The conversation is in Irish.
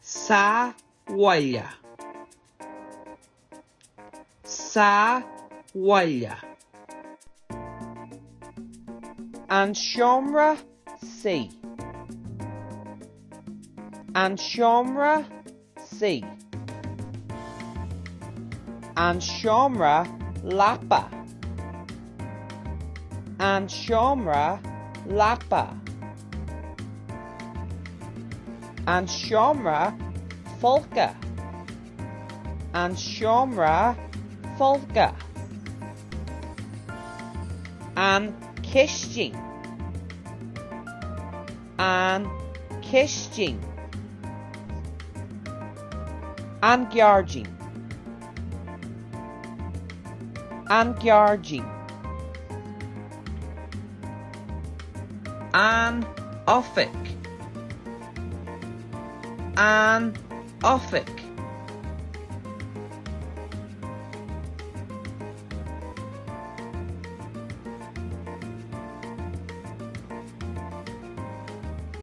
Sa bhaile. Sa bhaile. An seomra suí. An seomra suí. An seomra leapa. An seomra leapa. An seomra folctha. An seomra folctha. An chistin. An chistin. An gairdín. An gairdín. An oifig. An oifig.